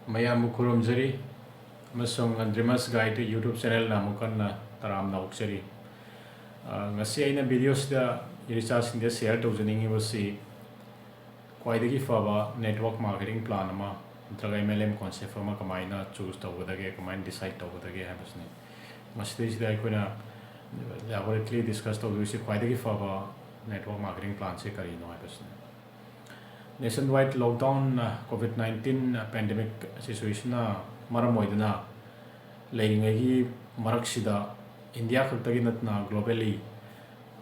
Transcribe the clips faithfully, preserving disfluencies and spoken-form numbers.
ꯃꯌꯥꯝꯕꯨ ꯈꯨꯔꯨꯝꯖꯔꯤ ꯑꯃꯁꯨꯡ Andremas Guide YouTube channelꯅ ꯑꯃꯨꯛ ꯍꯟꯅ ꯇꯔꯥꯝꯅ ꯑꯣꯛꯆꯔꯤ꯫ ꯑ, ꯉꯁꯤ ꯑꯩꯅ videoꯁꯤꯗ ꯏꯔꯤꯆꯥꯁꯤꯡꯗ share ꯇꯧꯖꯅꯤꯡꯉꯤꯕꯁꯤ ꯈ꯭ꯋꯥꯏꯗꯒꯤ ꯐꯕ network marketing plan ꯑꯃ ꯅꯠꯇ꯭ꯔꯒ M L M concept ꯑꯃ ꯀꯃꯥꯏꯅ choose ꯇꯧꯒꯗꯒꯦ, ꯀꯃꯥꯏꯅ decide ꯇꯧꯒꯗꯒꯦ ꯍꯥꯏꯕꯁꯤꯅꯤ꯫ ꯃꯁꯤꯗꯩꯁꯤꯗ ꯑꯩꯈꯣꯏꯅ elaborately discuss ꯇꯧꯗꯣꯏꯁꯤ ꯈ꯭ꯋꯥꯏꯗꯒꯤ ꯐꯕ network marketing planꯁꯦ ꯀꯔꯤꯅꯣ ꯍꯥꯏꯕꯁꯤꯅꯤ꯫ Nationwide lockdown, ꯑ, COVID nineteen pandemic situationꯅ ꯃꯔꯝ ꯑꯣꯏꯗꯨꯅ ꯂꯩꯔꯤꯉꯩꯒꯤ ꯃꯔꯛꯁꯤꯗ ꯏꯟꯗꯤꯌꯥ ꯈꯛꯇꯒꯤ ꯅꯠꯇꯅ globally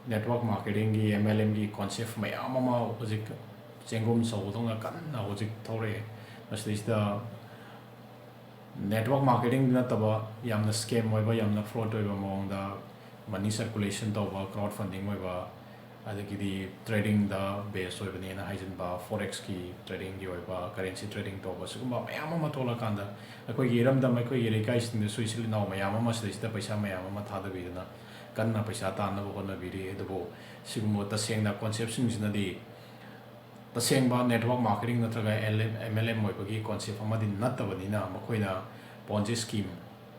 network marketingꯒꯤ, M L Mꯒꯤ concept ꯃꯌꯥꯝ ꯑꯃ ꯍꯧꯖꯤꯛ ꯆꯦꯡꯒꯨꯝ ꯆꯥꯎꯕꯗꯧꯅ ꯀꯟꯅ ꯍꯧꯖꯤꯛ ꯊꯧꯔꯛꯑꯦ꯫ ꯃꯁꯤꯗꯩꯁꯤꯗ network marketing ꯅꯠꯇꯕ ꯌꯥꯝꯅ scam ꯑꯣꯏꯕ, ꯌꯥꯝꯅ fraud ꯑꯣꯏꯕ ꯃꯑꯣꯡꯗ money circulation ꯇꯧꯕ, crowd funding ꯑꯣꯏꯕ, ꯑꯗꯒꯤꯗꯤ tradingꯗ base ꯑꯣꯏꯕꯅꯦꯅ ꯍꯥꯏꯖꯤꯟꯕ, forexꯀꯤ tradingꯒꯤ ꯑꯣꯏꯕ, currency trading ꯇꯧꯕ, ꯁꯤꯒꯨꯝꯕ ꯃꯌꯥꯝ ꯑꯃ ꯊꯣꯛꯂꯀꯥꯟꯗ ꯑꯩꯈꯣꯏꯒꯤ ꯏꯔꯝꯗꯝ, ꯑꯩꯈꯣꯏꯒꯤ ꯂꯩꯀꯥꯏꯁꯤꯡꯗꯁꯨ ꯏꯆꯤꯜ ꯏꯅꯥꯎ ꯃꯌꯥꯝ ꯑꯃ ꯁꯤꯗꯩꯁꯤꯗ ꯄꯩꯁꯥ ꯃꯌꯥꯝ ꯑꯃ ꯊꯥꯗꯕꯤꯗꯨꯅ ꯀꯟꯅ ꯄꯩꯁꯥ ꯇꯥꯟꯅꯕ ꯍꯣꯠꯅꯕꯤꯔꯤ꯫ ꯑꯗꯨꯕꯨ ꯁꯤꯒꯨꯝꯕ ꯇꯁꯦꯡꯅ conceptꯁꯤꯡꯁꯤꯅꯗꯤ ꯇꯁꯦꯡꯕ network marketing ꯅꯠꯇ꯭ꯔꯒ L M, M L M ꯑꯣꯏꯕꯒꯤ concept ꯑꯃꯗꯤ ꯅꯠꯇꯕꯅꯤꯅ, ꯃꯈꯣꯏꯅ Ponzi scheme,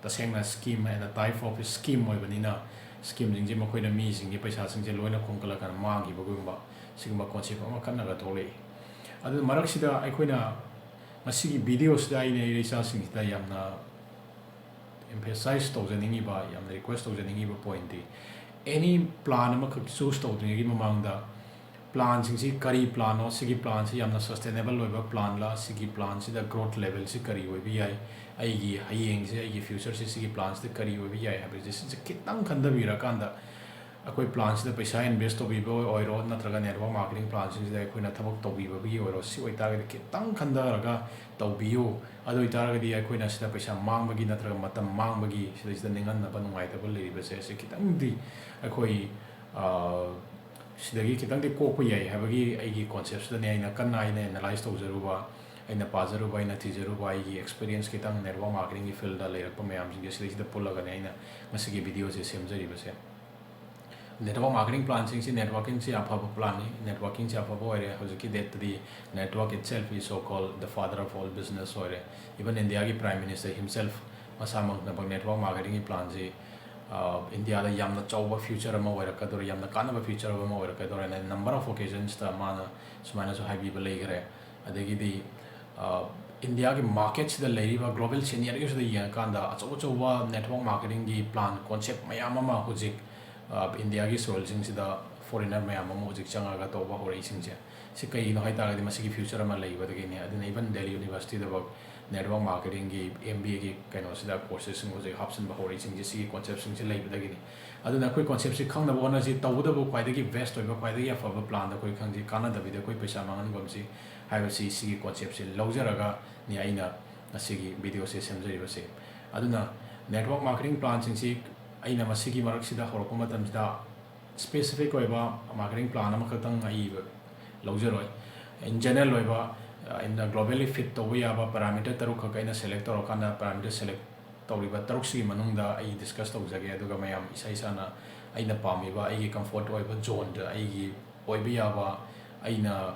ꯇꯁꯦꯡꯅ scheme and a type of scheme ꯑꯣꯏꯕꯅꯤꯅ, schemeꯁꯤꯡꯁꯦ ꯃꯈꯣꯏꯅ ꯃꯤꯁꯤꯡꯒꯤ ꯄꯩꯁꯥꯁꯤꯡꯁꯦ ꯂꯣꯏꯅ ꯈꯣꯝꯒꯠꯂꯀꯥꯟꯗ ꯃꯥꯡꯈꯤꯕꯒꯨꯝꯕ, ꯁꯤꯒꯨꯝꯕ concept ꯑꯃꯈꯛꯅꯒ ꯊꯣꯛꯂꯛꯏ꯫ ꯑꯗꯨꯅ ꯃꯔꯛꯁꯤꯗ ꯑꯩꯈꯣꯏꯅ ꯉꯁꯤꯒꯤ videoꯁꯤꯗ ꯑꯩꯅ ꯏꯆꯥꯁꯤꯡꯁꯤꯗ ꯌꯥꯝꯅ emphasize ꯇꯧꯖꯅꯤꯡꯉꯤꯕ, ꯌꯥꯝꯅ request ꯇꯧꯖꯅꯤꯡꯉꯤꯕ pointꯇꯤ, any plan ꯑꯃꯈꯛ choose ꯇꯧꯗ꯭ꯔꯤꯉꯩꯒꯤ ꯃꯃꯥꯡꯗ planꯁꯤꯡꯁꯤ ꯀꯔꯤ planꯅꯣ, ꯁꯤꯒꯤ planꯁꯤ ꯌꯥꯝꯅ sustainable ꯑꯣꯏꯕ planꯂ, ꯁꯤꯒꯤ planꯁꯤꯗ growth levelꯁꯤ ꯀꯔꯤ ꯑꯣꯏꯕ ꯌꯥꯏ, ꯑꯩꯒꯤ ꯍꯌꯦꯡꯁꯦ, ꯑꯩꯒꯤ futureꯁꯦ ꯁꯤꯒꯤ planꯁꯤꯗ ꯀꯔꯤ ꯑꯣꯏꯕ ꯌꯥꯏ ꯍꯥꯏꯕꯁꯦ ꯁꯤꯁꯦ ꯈꯤꯇꯪ ꯈꯟꯊꯕꯤꯔꯀꯥꯟꯗ, ꯑꯩꯈꯣꯏ planꯁꯤꯗ ꯄꯩꯁꯥ invest ꯇꯧꯕꯤꯕ ꯑꯣꯏꯔꯣ, ꯅꯠꯇ꯭ꯔꯒ network marketing planꯁꯤꯡꯁꯤꯗ ꯑꯩꯈꯣꯏꯅ ꯊꯕꯛ ꯇꯧꯕꯤꯕꯒꯤ ꯑꯣꯏꯔꯣ, ꯁꯤ ꯑꯣꯏꯇꯥꯔꯒꯗꯤ ꯈꯤꯇꯪ ꯈꯟꯊꯔꯒ ꯇꯧꯕꯤꯌꯨ꯫ ꯑꯗꯨ ꯑꯣꯏꯇꯥꯔꯒꯗꯤ ꯑꯩꯈꯣꯏꯅ ꯁꯤꯗ ꯄꯩꯁꯥ ꯃꯥꯡꯕꯒꯤ ꯅꯠꯇ꯭ꯔꯒ ꯃꯇꯝ ꯃꯥꯡꯕꯒꯤ, ꯁꯤꯗꯩꯁꯤꯗ ꯅꯤꯡꯍꯟꯅꯕ, ꯅꯨꯡꯉꯥꯏꯇꯕ ꯂꯩꯔꯤꯕꯁꯦ, ꯁꯤ ꯈꯤꯇꯪꯗꯤ ꯑꯩꯈꯣꯏ, ꯑ, ꯁꯤꯗꯒꯤ ꯈꯤꯇꯪꯗꯤ ꯀꯣꯛꯄ ꯌꯥꯏ ꯍꯥꯏꯕꯒꯤ ꯑꯩꯒꯤ conceptꯁꯤꯗꯅꯦ ꯑꯩꯅ ꯀꯟꯅ ꯑꯩꯅ analyse ꯇꯧꯖꯔꯨꯕ, ꯑꯩꯅ ꯄꯥꯖꯔꯨꯕ, ꯑꯩꯅ ꯊꯤꯖꯔꯨꯕ, ꯑꯩꯒꯤ experience ꯈꯤꯇꯪ network marketingꯒꯤ fieldꯇ ꯂꯩꯔꯛꯄ ꯃꯌꯥꯝꯁꯤꯡꯁꯦ ꯁꯤꯗꯩꯁꯤꯗ ꯄꯨꯜꯂꯒꯅꯦ ꯑꯩꯅ ꯉꯁꯤꯒꯤ videoꯁꯦ ꯁꯦꯝꯖꯔꯤꯕꯁꯦ꯫ Network marketing planꯁꯤꯡꯁꯤ, networkingꯁꯤ ꯑꯐꯕ planꯅꯤ, networkingꯁꯤ ꯑꯐꯕ ꯑꯣꯏꯔꯦ꯫ ꯍꯧꯖꯤꯛꯀꯤ dateꯇꯗꯤ network itself is so called the father of all business ꯑꯣꯏꯔꯦ꯫ Even Indiaꯒꯤ Prime Minister himself ꯃꯁꯥꯃꯛꯅꯃꯛ network marketingꯒꯤ planꯁꯤ, ꯑ, Indiaꯗ ꯌꯥꯝꯅ ꯆꯥꯎꯕ future ꯑꯃ ꯑꯣꯏꯔꯛꯀꯗꯧꯔꯦ, ꯌꯥꯝꯅ ꯀꯥꯟꯅꯕ future ꯑꯃ ꯑꯣꯏꯔꯛꯀꯗꯧꯔꯦꯅ number of occasionsꯇ ꯃꯥꯅ ꯁꯨꯃꯥꯏꯅꯁꯨ ꯍꯥꯏꯕꯤꯕ ꯂꯩꯈ꯭ꯔꯦ꯫ ꯑꯗꯒꯤꯗꯤ, ꯑ, Indiaꯒꯤ marketꯁꯤꯗ ꯂꯩꯔꯤꯕ global scenarioꯁꯤꯗ ꯌꯦꯡꯉꯀꯥꯟꯗ ꯑꯆꯧ ꯑꯆꯧꯕ network marketingꯒꯤ plan concept ꯃꯌꯥꯝ ꯑꯃ ꯍꯧꯖꯤꯛ, ꯑ, Indiaꯒꯤ soilꯁꯤꯡꯁꯤꯗ foreigner ꯃꯌꯥꯝ ꯑꯃ ꯍꯧꯖꯤꯛ ꯆꯪꯉꯒ ꯇꯧꯕ ꯍꯧꯔꯛꯏꯁꯤꯡꯁꯦ꯫ ꯁꯤ ꯀꯩꯒꯤꯅꯣ ꯍꯥꯏ ꯇꯥꯔꯒꯗꯤ ꯃꯁꯤꯒꯤ future ꯑꯃ ꯂꯩꯕꯗꯒꯤꯅꯤ꯫ ꯑꯗꯨꯅ even Delhi Universityꯗꯐꯥꯎ network marketingꯒꯤ MBAꯒꯤ ꯀꯩꯅꯣꯁꯤꯗ courses ꯍꯧꯖꯤꯛ ꯍꯥꯞꯆꯤꯟꯕ ꯍꯧꯔꯛꯏꯁꯤꯡꯁꯦ ꯁꯤꯒꯤ conceptꯁꯤꯡꯁꯦ ꯂꯩꯕꯗꯒꯤꯅꯤ꯫ ꯑꯗꯨꯅ ꯑꯩꯈꯣꯏ conceptꯁꯤ ꯈꯪꯅꯕ ꯍꯣꯠꯅꯁꯤ꯫ ꯇꯧꯕꯇꯕꯨ ꯈ꯭ꯋꯥꯏꯗꯒꯤ best ꯑꯣꯏꯕ, ꯈ꯭ꯋꯥꯏꯗꯒꯤ ꯑꯐꯕ planꯗ ꯑꯩꯈꯣꯏ ꯈꯪꯁꯤ, ꯀꯥꯟꯅꯗꯕꯤꯗ ꯑꯩꯈꯣꯏ ꯄꯩꯁꯥ ꯃꯥꯡꯍꯟꯒꯨꯝꯁꯤ ꯍꯥꯏꯕꯁꯤ ꯁꯤꯒꯤ conceptꯁꯤ ꯂꯧꯖꯔꯒꯅꯤ ꯑꯩꯅ ꯉꯁꯤꯒꯤ videoꯁꯦ ꯁꯦꯝꯖꯔꯤꯕꯁꯦ꯫ ꯑꯗꯨꯅ network marketing planꯁꯤꯡꯁꯤ ꯑꯩꯅ ꯃꯁꯤꯒꯤ ꯃꯔꯛꯁꯤꯗ ꯍꯧꯔꯛꯄ ꯃꯇꯝꯁꯤꯗ specific ꯑꯣꯏꯕ marketing plan ꯑꯃꯈꯛꯇꯪ ꯑꯩ ꯂꯧꯖꯔꯣꯏ꯫ In general ꯑꯣꯏꯕ, ꯑ, ꯑꯩꯅ globally fit ꯇꯧꯕ ꯌꯥꯕ parameter ꯇꯔꯨꯛ ꯈꯛ ꯑꯩꯅ select ꯇꯧꯔꯀꯥꯟꯗ, parameter select ꯇꯧꯔꯤꯕ ꯇꯔꯨꯛꯁꯤꯒꯤ ꯃꯅꯨꯡꯗ ꯑꯩ discuss ꯇꯧꯖꯒꯦ꯫ ꯑꯗꯨꯒ ꯃꯌꯥꯝ ꯏꯁꯥ ꯏꯁꯥꯅ ꯑꯩꯅ ꯄꯥꯝꯃꯤꯕ ꯑꯩꯒꯤ comfort ꯑꯣꯏꯕ zoneꯗ ꯑꯩꯒꯤ ꯑꯣꯏꯕ ꯌꯥꯕ, ꯑꯩꯅ,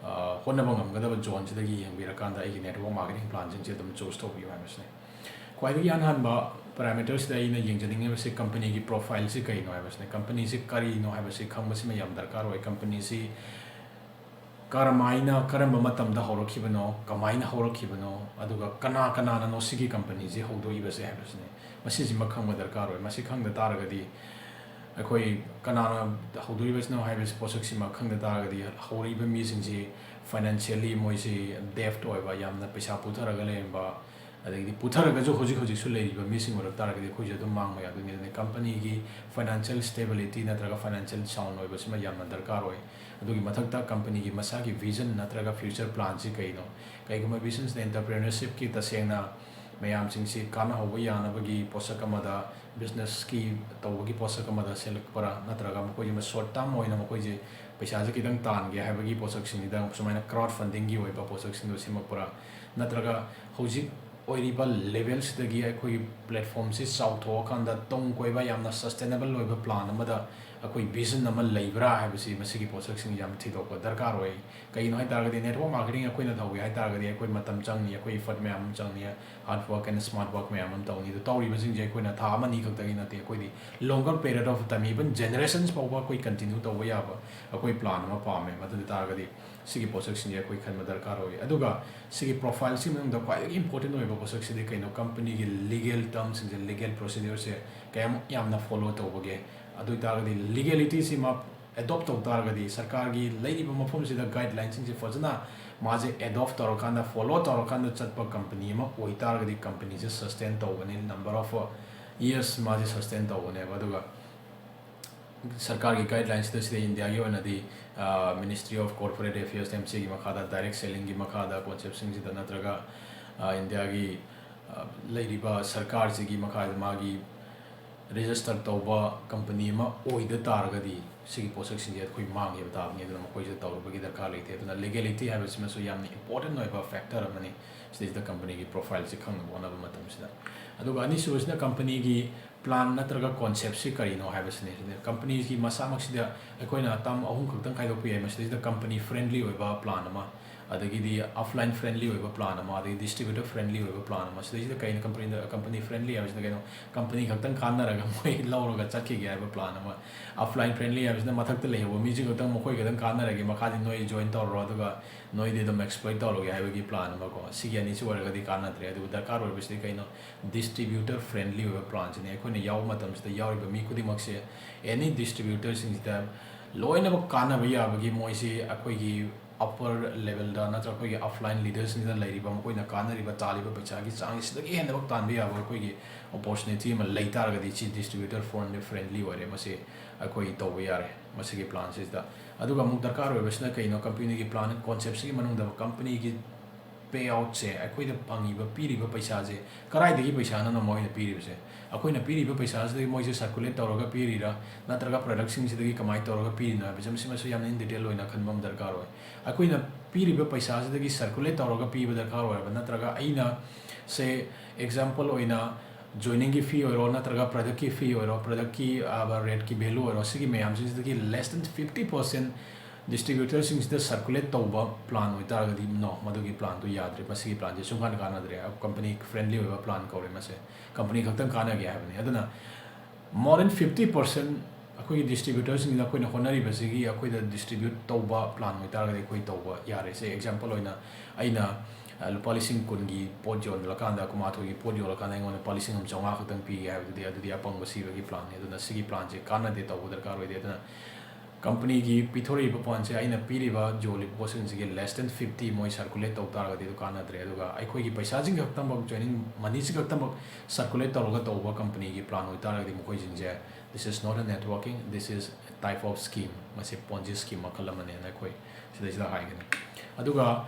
ꯑ, ꯍꯣꯠꯅꯕ ꯉꯝꯒꯗꯕ zoneꯁꯤꯗꯒꯤ ꯌꯦꯡꯕꯤꯔꯀꯥꯟꯗ ꯑꯩꯒꯤ network marketing planꯁꯤꯡꯁꯦ ꯑꯗꯨꯝ choose ꯇꯧꯕꯤꯌꯨ ꯍꯥꯏꯕꯁꯤꯅꯤ꯫ ꯈ꯭ꯋꯥꯏꯗꯒꯤ ꯑꯍꯥꯟ ꯑꯍꯥꯟꯕ parameterꯁꯤꯗ ꯑꯩꯅ ꯌꯦꯡꯖꯅꯤꯡꯉꯤꯕꯁꯤ companyꯒꯤ profileꯁꯤ ꯀꯩꯅꯣ ꯍꯥꯏꯕꯁꯤꯅꯤ꯫ Companyꯁꯤ ꯀꯔꯤꯅꯣ ꯍꯥꯏꯕꯁꯤ ꯈꯪꯕꯁꯤꯃ ꯌꯥꯝ ꯗꯔꯀꯥꯔ ꯑꯣꯏ꯫ Companyꯁꯤ ꯀꯔꯝꯍꯥꯏꯅ, ꯀꯔꯝꯕ ꯃꯇꯝꯗ ꯍꯧꯔꯛꯈꯤꯕꯅꯣ, ꯀꯃꯥꯏꯅ ꯍꯧꯔꯛꯈꯤꯕꯅꯣ, ꯑꯗꯨꯒ ꯀꯅꯥ ꯀꯅꯥꯅꯅꯣ ꯁꯤꯒꯤ companyꯁꯤ ꯍꯧꯗꯣꯛꯏꯕꯁꯦ ꯍꯥꯏꯕꯁꯤꯅꯤ꯫ ꯃꯁꯤꯁꯤꯃ ꯈꯪꯕ ꯗꯔꯀꯥꯔ ꯑꯣꯏ꯫ ꯃꯁꯤ ꯈꯪꯗ ꯇꯥꯔꯒꯗꯤ ꯑꯩꯈꯣꯏ ꯀꯅꯥꯅ ꯍꯧꯗꯣꯛꯏꯕꯁꯤꯅꯣ ꯍꯥꯏꯕꯁꯤ ꯄꯣꯠꯁꯛꯁꯤꯃ ꯈꯪꯗ ꯇꯥꯔꯒꯗꯤ ꯍꯧꯔꯛꯏꯕ ꯃꯤꯁꯤꯡꯁꯤ financially ꯃꯣꯏꯁꯤ debt ꯑꯣꯏꯕ, ꯌꯥꯝꯅ ꯄꯩꯁꯥ ꯄꯨꯊꯔꯒ ꯂꯩꯔꯝꯕ, ꯑꯗꯒꯤꯗꯤ ꯄꯨꯊꯔꯒꯁꯨ ꯍꯧꯖꯤꯛ ꯍꯧꯖꯤꯛꯁꯨ ꯂꯩꯔꯤꯕ ꯃꯤꯁꯤꯡ ꯑꯣꯏꯔꯛ ꯇꯥꯔꯒꯗꯤ ꯑꯩꯈꯣꯏꯁꯨ ꯑꯗꯨꯝ ꯃꯥꯡꯕ ꯌꯥꯗꯣꯏꯅꯤ꯫ ꯑꯗꯨꯅ companyꯒꯤ financial stability ꯅꯠꯇ꯭ꯔꯒ financial sound ꯑꯣꯏꯕꯁꯤꯃ ꯌꯥꯝꯅ ꯗꯔꯀꯥꯔ ꯑꯣꯏ꯫ ꯑꯗꯨꯒꯤ ꯃꯊꯛꯇ companyꯒꯤ ꯃꯁꯥꯒꯤ vision ꯅꯠꯇ꯭ꯔꯒ future planꯁꯤ ꯀꯩꯅꯣ? ꯀꯩꯒꯨꯝꯕ business entrepreneurshipꯀꯤ ꯇꯁꯦꯡꯅ ꯃꯌꯥꯝꯁꯤꯡꯁꯤ ꯀꯥꯟꯅꯍꯧꯕ ꯌꯥꯅꯕꯒꯤ ꯄꯣꯠꯁꯛ ꯑꯃꯗ, businessꯀꯤ ꯇꯧꯕꯒꯤ ꯄꯣꯠꯁꯛ ꯑꯃꯗ ꯁꯦꯝꯂꯛꯄ꯭ꯔꯥ, ꯅꯠꯇ꯭ꯔꯒ ꯃꯈꯣꯏꯁꯤ short term ꯑꯣꯏꯅ ꯃꯈꯣꯏꯁꯦ ꯄꯩꯁꯥꯁꯦ ꯈꯤꯇꯪ ꯇꯥꯟꯒꯦ ꯍꯥꯏꯕꯒꯤ ꯄꯣꯠꯁꯛꯁꯤꯡꯁꯤꯗ ꯁꯨꯃꯥꯏꯅ crowdfundingꯒꯤ ꯑꯣꯏꯕ ꯄꯣꯠꯁꯛꯁꯤꯡꯗꯣ ꯁꯦꯝꯃꯛꯄ꯭ꯔꯥ, ꯅꯠꯇ꯭ꯔꯒ ꯍꯧꯖꯤꯛ ꯑꯣꯏꯔꯤꯕ levelꯁꯤꯗꯒꯤ ꯑꯩꯈꯣꯏꯒꯤ platformꯁꯤ ꯆꯥꯎꯊꯣꯛꯑꯀꯥꯟꯗ ꯇꯨꯡ ꯀꯣꯏꯕ ꯌꯥꯝꯅ sustainable ꯑꯣꯏꯕ plan ꯑꯃꯗ ꯑꯩꯈꯣꯏ vision ꯑꯃ ꯂꯩꯕ꯭ꯔꯥ ꯍꯥꯏꯕꯁꯤ ꯃꯁꯤꯒꯤ ꯄꯣꯠꯁꯛꯁꯤꯡ ꯌꯥꯝ ꯊꯤꯗꯣꯛꯄ ꯗꯔꯀꯥꯔ ꯑꯣꯏ꯫ ꯀꯩꯒꯤꯅꯣ ꯍꯥꯏ ꯇꯥꯔꯒꯗꯤ network marketing ꯑꯩꯈꯣꯏꯅ ꯇꯧꯒꯦ ꯍꯥꯏ ꯇꯥꯔꯒꯗꯤ ꯑꯩꯈꯣꯏ ꯃꯇꯝ ꯆꯪꯉꯤ, ꯑꯩꯈꯣꯏ effort ꯃꯌꯥꯝ ꯑꯃ ꯆꯪꯉꯤ, hard work and smart work ꯃꯌꯥꯝ ꯑꯃ ꯇꯧꯅꯤ꯫ ꯑꯗꯨ ꯇꯧꯔꯤꯕꯁꯤꯡꯁꯦ ꯑꯩꯈꯣꯏꯅ ꯊꯥ ꯑꯃꯅꯤ ꯈꯛꯇꯒꯤ ꯅꯠꯇꯦ, ꯑꯩꯈꯣꯏꯗꯤ longer period of time, even generations ꯐꯥꯎꯕ ꯑꯩꯈꯣꯏ continue ꯇꯧꯕ ꯌꯥꯕ ꯑꯩꯈꯣꯏ plan ꯑꯃ ꯄꯥꯝꯃꯦ꯫ ꯃꯗꯨ ꯑꯣꯏ ꯇꯥꯔꯒꯗꯤ ꯁꯤꯒꯤ ꯄꯣꯠꯁꯛꯁꯤꯡꯁꯦ ꯑꯩꯈꯣꯏ ꯈꯟꯕ ꯗꯔꯀꯥꯔ ꯑꯣꯏ꯫ ꯑꯗꯨꯒ ꯁꯤꯒꯤ profileꯁꯤꯒꯤ ꯃꯅꯨꯡꯗ ꯈ꯭ꯋꯥꯏꯗꯒꯤ important ꯑꯣꯏꯕ ꯄꯣꯠꯁꯛꯁꯤꯗꯤ ꯀꯩꯅꯣ, companyꯒꯤ legal termꯁꯤꯡꯁꯦ, legal procedureꯁꯦ ꯀꯌꯥꯃꯨꯛ ꯌꯥꯝꯅ follow ꯇꯧꯕꯒꯦ꯫ ꯑꯗꯨ ꯑꯣꯏ ꯇꯥꯔꯒꯗꯤ legalityꯁꯤꯃ adopt ꯇꯧ ꯇꯥꯔꯒꯗꯤ, ꯁꯔꯀꯥꯔꯒꯤ ꯂꯩꯔꯤꯕ ꯃꯐꯝꯁꯤꯗ guidelineꯁꯤꯡꯁꯦ ꯐꯖꯅ ꯃꯥꯁꯦ adopt ꯇꯧꯔꯀꯥꯟꯗ, follow ꯇꯧꯔꯀꯥꯟꯗ ꯆꯠꯄ company ꯑꯃ ꯑꯣꯏ ꯇꯥꯔꯒꯗꯤ, companyꯁꯦ sustain ꯇꯧꯒꯅꯤ, number of years ꯃꯥꯁꯦ sustain ꯇꯧꯒꯅꯦꯕ꯫ ꯑꯗꯨꯒ ꯁꯔꯀꯥꯔꯒꯤ guidelineꯁꯤꯗ, ꯁꯤꯗ ꯏꯟꯗꯤꯌꯥꯒꯤ ꯑꯣꯏꯅꯗꯤ, ꯑ, Ministry of Corporate Affairs, MCAꯒꯤ ꯃꯈꯥꯗ, direct sellingꯒꯤ ꯃꯈꯥꯗ conceptꯁꯤꯡꯁꯤꯗ, ꯅꯠꯇ꯭ꯔꯒ, ꯑ, ꯏꯟꯗꯤꯌꯥꯒꯤ, ꯑ, ꯂꯩꯔꯤꯕ ꯁꯔꯀꯥꯔꯁꯤꯒꯤ ꯃꯈꯥꯗ ꯃꯥꯒꯤ register ꯇꯧꯕ company ꯑꯃ ꯑꯣꯏꯗ ꯇꯥꯔꯒꯗꯤ, ꯁꯤꯒꯤ ꯄꯣꯠꯁꯛꯁꯤꯡꯁꯦ ꯑꯩꯈꯣꯏ ꯃꯥꯡꯈꯤꯕ ꯇꯥꯕꯅꯤ꯫ ꯑꯗꯨꯅ ꯃꯈꯣꯏꯁꯤꯗ ꯇꯧꯔꯨꯕꯒꯤ ꯗꯔꯀꯥꯔ ꯂꯩꯇꯦ꯫ ꯑꯗꯨꯅ legality ꯍꯥꯏꯕꯁꯤꯃꯁꯨ ꯌꯥꯝꯅ important ꯑꯣꯏꯕ factor ꯑꯃꯅꯤ ꯁꯤꯗꯩꯁꯤꯗ companyꯒꯤ profileꯁꯤ ꯈꯪꯅꯕ ꯍꯣꯠꯅꯕ ꯃꯇꯝꯁꯤꯗ꯫ ꯑꯗꯨꯒ ꯑꯅꯤꯁꯨꯕꯁꯤꯅ companyꯒꯤ plan ꯅꯠꯇ꯭ꯔꯒ conceptꯁꯤ ꯀꯔꯤꯅꯣ ꯍꯥꯏꯕꯁꯤꯅꯤ꯫ ꯁꯤꯗ companyꯒꯤ ꯃꯁꯥꯃꯛꯁꯤꯗ ꯑꯩꯈꯣꯏꯅ term ꯑꯍꯨꯝ ꯈꯛꯇꯪ ꯈꯥꯏꯗꯣꯛꯄ ꯌꯥꯏ꯫ ꯃꯁꯤꯗꯩꯁꯤꯗ company friendly ꯑꯣꯏꯕ plan ꯑꯃ, ꯑꯗꯒꯤꯗꯤ offline friendly ꯑꯣꯏꯕ plan ꯑꯃ, ꯑꯗꯒꯤ distributor friendly ꯑꯣꯏꯕ plan ꯑꯃ꯫ ꯁꯤꯗꯩꯁꯤꯗ ꯀꯩꯅꯣ company, company friendly ꯍꯥꯏꯕꯁꯤꯅ ꯀꯩꯅꯣ? Company ꯈꯛꯇꯪ ꯀꯥꯟꯅꯔꯒ ꯃꯣꯏ ꯂꯧꯔꯒ ꯆꯠꯈꯤꯒꯦ ꯍꯥꯏꯕ plan ꯑꯃ, offline friendly ꯍꯥꯏꯕꯁꯤꯅ ꯃꯊꯛꯇ ꯂꯩꯍꯧꯕ ꯃꯤꯁꯤꯡ ꯈꯛꯇꯪ, ꯃꯈꯣꯏ ꯈꯛꯇꯪ ꯀꯥꯟꯅꯔꯒꯦ, ꯃꯈꯥꯗꯤ ꯅꯣꯏ join ꯇꯧꯔꯣ, ꯑꯗꯨꯒ ꯅꯣꯏꯗꯤ ꯑꯗꯨꯝ exploit ꯇꯧꯔꯒꯦ ꯍꯥꯏꯕꯒꯤ plan ꯑꯃ ꯀꯣ꯫ ꯁꯤꯒꯤ ꯑꯅꯤꯁꯤ ꯑꯣꯏꯔꯒꯗꯤ ꯀꯥꯟꯅꯗ꯭ꯔꯦ꯫ ꯑꯗꯨꯕꯨ ꯗꯔꯀꯥꯔ ꯑꯣꯏꯕꯁꯤꯗꯤ ꯀꯩꯅꯣ? Distributor friendly ꯑꯣꯏꯕ planꯁꯤꯅꯤ꯫ ꯑꯩꯈꯣꯏꯅ ꯌꯥꯎꯕ ꯃꯇꯝꯁꯤꯗ ꯌꯥꯎꯔꯤꯕ ꯃꯤ ꯈꯨꯗꯤꯡꯃꯛꯁꯦ any distributorꯁꯤꯡꯁꯤꯗ ꯂꯣꯏꯅꯃꯛ ꯀꯥꯟꯅꯕ ꯌꯥꯕꯒꯤ, ꯃꯣꯏꯁꯤ ꯑꯩꯈꯣꯏꯒꯤ upper levelꯗ ꯅꯠꯇ꯭ꯔꯒ ꯑꯩꯈꯣꯏꯒꯤ upline leaderꯁꯤꯡꯗ ꯂꯩꯔꯤꯕ, ꯃꯈꯣꯏꯅ ꯀꯥꯟꯅꯔꯤꯕ, ꯇꯥꯜꯂꯤꯕ ꯄꯩꯁꯥꯒꯤ ꯆꯥꯡꯁꯤꯗꯒꯤ ꯍꯦꯟꯅꯃꯛ ꯇꯥꯟꯕ ꯌꯥꯕ ꯑꯩꯈꯣꯏꯒꯤ opportunity ꯑꯃ ꯂꯩ ꯇꯥꯔꯒꯗꯤ, ꯁꯤ distributor friendly, friendly ꯑꯣꯏꯔꯦ, ꯃꯁꯤ ꯑꯩꯈꯣꯏ ꯇꯧꯕ ꯌꯥꯔꯦ ꯃꯁꯤꯒꯤ planꯁꯤꯗ꯫ ꯑꯗꯨꯒ ꯑꯃꯨꯛ ꯗꯔꯀꯥꯔ ꯑꯣꯏꯕꯁꯤꯅ ꯀꯩꯅꯣ? Companyꯒꯤ plan conceptꯁꯤꯒꯤ ꯃꯅꯨꯡꯗ companyꯒꯤ payoutꯁꯦ, ꯑꯩꯈꯣꯏꯗ ꯐꯪꯉꯤꯕ, ꯄꯤꯔꯤꯕ ꯄꯩꯁꯥꯁꯦ ꯀꯗꯥꯏꯗꯒꯤ ꯄꯩꯁꯥꯅꯣ ꯃꯣꯏꯅ ꯄꯤꯔꯤꯕꯁꯦ? ꯑꯩꯈꯣꯏꯅ ꯄꯤꯔꯤꯕ ꯄꯩꯁꯥꯁꯤꯗꯒꯤ ꯃꯣꯏꯁꯦ circulate ꯇꯧꯔꯒ ꯄꯤꯔꯤꯔꯥ, ꯅꯠꯇ꯭ꯔꯒ productꯁꯤꯡꯁꯤꯗꯒꯤ ꯀꯃꯥꯏꯅ ꯇꯧꯔꯒ ꯄꯤꯔꯤꯅꯣ ꯍꯥꯏꯕꯁꯦ, ꯃꯁꯤꯃꯁꯨ ꯌꯥꯝꯅ in detail ꯑꯣꯏꯅ ꯈꯟꯕ ꯑꯃ ꯗꯔꯀꯥꯔ ꯑꯣꯏ꯫ ꯑꯩꯈꯣꯏꯅ ꯄꯤꯔꯤꯕ ꯄꯩꯁꯥꯁꯤꯗꯒꯤ circulate ꯇꯧꯔꯒ ꯄꯤꯕ ꯗꯔꯀꯥꯔ ꯑꯣꯏꯔꯕ, ꯅꯠꯇ꯭ꯔꯒ ꯑꯩꯅ, say, example ꯑꯣꯏꯅ Joiningꯒꯤ fee ꯑꯣꯏꯔꯣ, ꯅꯠꯇ꯭ꯔꯒ productꯀꯤ fee ꯑꯣꯏꯔꯣ, productꯀꯤ rateꯀꯤ value ꯑꯣꯏꯔꯣ, ꯁꯤꯒꯤ ꯃꯌꯥꯝꯁꯤꯡꯁꯤꯗꯒꯤ less than fifty percent distributorꯁꯤꯡꯁꯤꯗ circulate ꯇꯧꯕ plan ꯑꯣꯏꯇꯥꯔꯒꯗꯤ, no, ꯃꯗꯨꯒꯤ planꯗꯨ ꯌꯥꯗ꯭ꯔꯦ, ꯃꯁꯤꯒꯤ planꯁꯦ ꯁꯨꯡꯀꯥꯟ ꯀꯥꯟꯅꯗ꯭ꯔꯦ, company friendly ꯑꯣꯏꯕ plan ꯀꯧꯔꯦ ꯃꯁꯦ, company ꯈꯛꯇꯪ ꯀꯥꯟꯅꯒꯦ ꯍꯥꯏꯕꯅꯤ꯫ ꯑꯗꯨꯅ more than fifty percent ꯑꯩꯈꯣꯏꯒꯤ distributorꯁꯤꯡꯁꯤꯅ ꯑꯩꯈꯣꯏꯅ ꯍꯣꯠꯅꯔꯤꯕꯁꯤꯒꯤ ꯑꯩꯈꯣꯏꯗ distribute ꯇꯧꯕ plan ꯑꯣꯏꯇꯥꯔꯒꯗꯤ ꯑꯩꯈꯣꯏ ꯇꯧꯕ ꯌꯥꯔꯦ꯫ ꯁꯦ example ꯑꯣꯏꯅ ꯑꯩꯅ, ꯑ, ꯂꯨꯄꯥ ꯂꯤꯁꯤꯡ ꯀꯨꯟꯒꯤ ꯄꯣꯠ ꯌꯣꯜꯂꯀꯥꯟꯗ, ꯀꯨꯟꯃꯥꯊꯣꯏꯒꯤ ꯄꯣꯠ ꯌꯣꯜꯂꯀꯥꯟꯗ ꯑꯩꯉꯣꯟꯗ ꯂꯨꯄꯥ ꯂꯤꯁꯤꯡ ꯑꯃ ꯆꯥꯝꯃꯉꯥ ꯈꯛꯇꯪ ꯄꯤꯒꯦ ꯍꯥꯏꯕꯗꯨꯗꯤ, ꯑꯗꯨꯗꯤ ꯑꯄꯪꯕ ꯁꯤꯕꯒꯤ planꯅꯤ꯫ ꯑꯗꯨꯅ ꯁꯤꯒꯤ planꯁꯦ ꯀꯥꯟꯅꯗꯦ, ꯇꯧꯕ ꯗꯔꯀꯥꯔ ꯑꯣꯏꯗꯦ꯫ ꯑꯗꯨꯅ companyꯒꯤ ꯄꯤꯊꯣꯔꯛꯏꯕ planꯁꯦ, ꯑꯩꯅ ꯄꯤꯔꯤꯕ, ꯌꯣꯜꯂꯤꯕ ꯄꯣꯠꯁꯤꯡꯁꯤꯒꯤ less than fifty ꯃꯣꯏ circulate ꯇꯧ ꯇꯥꯔꯒꯗꯤ ꯑꯗꯨ ꯀꯥꯟꯅꯗ꯭ꯔꯦ꯫ ꯑꯗꯨꯒ ꯑꯩꯈꯣꯏꯒꯤ ꯄꯩꯁꯥꯁꯤꯡ ꯈꯛꯇꯃꯛ, joining moneyꯁꯤ ꯈꯛꯇꯃꯛ circulate ꯇꯧꯔꯒ ꯇꯧꯕ companyꯒꯤ plan ꯑꯣꯏꯇꯥꯔꯒꯗꯤ ꯃꯈꯣꯏꯁꯤꯡꯁꯦ, this is not a networking, this is a type of scheme, ꯃꯁꯤ Ponzi scheme ꯃꯈꯜ ꯑꯃꯅꯦꯅ ꯑꯩꯈꯣꯏ ꯁꯤꯗꯩꯁꯤꯗ ꯍꯥꯏꯒꯅꯤ꯫ ꯑꯗꯨꯒ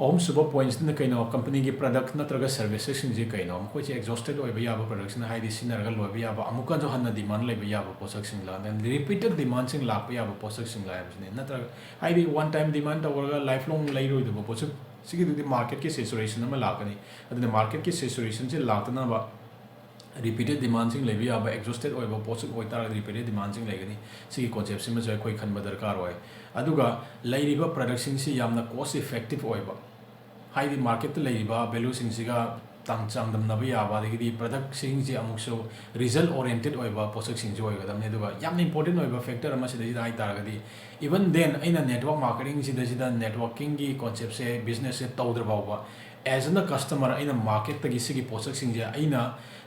ꯑꯍꯨꯝꯁꯨꯕ pointsꯇꯅ ꯀꯩꯅꯣ, companyꯒꯤ product ꯅꯠꯇ꯭ꯔꯒ servicesꯁꯤꯡꯁꯦ ꯀꯩꯅꯣ? ꯃꯈꯣꯏꯁꯦ exhausted ꯑꯣꯏꯕ ꯌꯥꯕ productꯁꯤꯡ, ꯍꯥꯏꯗꯤ ꯁꯤꯖꯤꯟꯅꯔꯒ ꯂꯣꯏꯕ ꯌꯥꯕ, ꯑꯃꯨꯛꯀꯁꯨ ꯍꯟꯅ demand ꯂꯩꯕ ꯌꯥꯕ ꯄꯣꯠꯁꯛꯁꯤꯡꯂ, then repeated demandꯁꯤꯡ ꯂꯥꯛꯄ ꯌꯥꯕ ꯄꯣꯠꯁꯛꯁꯤꯡꯂ ꯍꯥꯏꯕꯁꯤꯅꯤ꯫ ꯅꯠꯇ꯭ꯔꯒ, ꯍꯥꯏꯗꯤ one time demand ꯇꯧꯔꯒ lifelong ꯂꯩꯔꯣꯏꯗꯕ ꯄꯣꯠꯁꯛ, ꯁꯤꯒꯤꯗꯨꯗꯤ marketꯀꯤ saturation ꯑꯃ ꯂꯥꯛꯀꯅꯤ꯫ ꯑꯗꯨꯅ marketꯀꯤ saturationꯁꯦ ꯂꯥꯛꯇꯅꯕ repeated demandꯁꯤꯡ ꯂꯩꯕ ꯌꯥꯕ, exhausted ꯑꯣꯏꯕ ꯄꯣꯠꯁꯛ ꯑꯣꯏꯇꯥꯔꯒꯗꯤ repeated demandꯁꯤꯡ ꯂꯩꯒꯅꯤ꯫ ꯁꯤꯒꯤ conceptꯁꯤꯃꯁꯨ ꯑꯩꯈꯣꯏ ꯈꯟꯕ ꯗꯔꯀꯥꯔ ꯑꯣꯏ꯫ ꯑꯗꯨꯒ ꯂꯩꯔꯤꯕ productꯁꯤꯡꯁꯤ ꯌꯥꯝꯅ cost effective ꯑꯣꯏꯕ, ꯍꯥꯏꯗꯤ marketꯇ ꯂꯩꯔꯤꯕ valueꯁꯤꯡꯁꯤꯒ ꯇꯥꯡ-, ꯆꯥꯡꯗꯝꯅꯕ ꯌꯥꯕ, ꯑꯗꯒꯤꯗꯤ productꯁꯤꯡꯁꯦ ꯑꯃꯨꯛꯁꯨ result oriented ꯑꯣꯏꯕ ꯄꯣꯠꯁꯛꯁꯤꯡꯁꯨ ꯑꯣꯏꯒꯗꯕꯅꯤ꯫ ꯑꯗꯨꯒ ꯌꯥꯝꯅ important ꯑꯣꯏꯕ factor ꯑꯃ ꯁꯤꯗꯩꯁꯤꯗ ꯍꯥꯏ ꯇꯥꯔꯒꯗꯤ, even then ꯑꯩꯅ network marketingꯁꯤꯗꯩꯁꯤꯗ networkingꯒꯤ conceptꯁꯦ, businessꯁꯦ ꯇꯧꯗ꯭ꯔ ꯐꯥꯎꯕ, as a customer ꯑꯩꯅ marketꯇꯒꯤ ꯁꯤꯒꯤ ꯄꯣꯠꯁꯛꯁꯤꯡꯁꯦ, ꯑꯩꯅ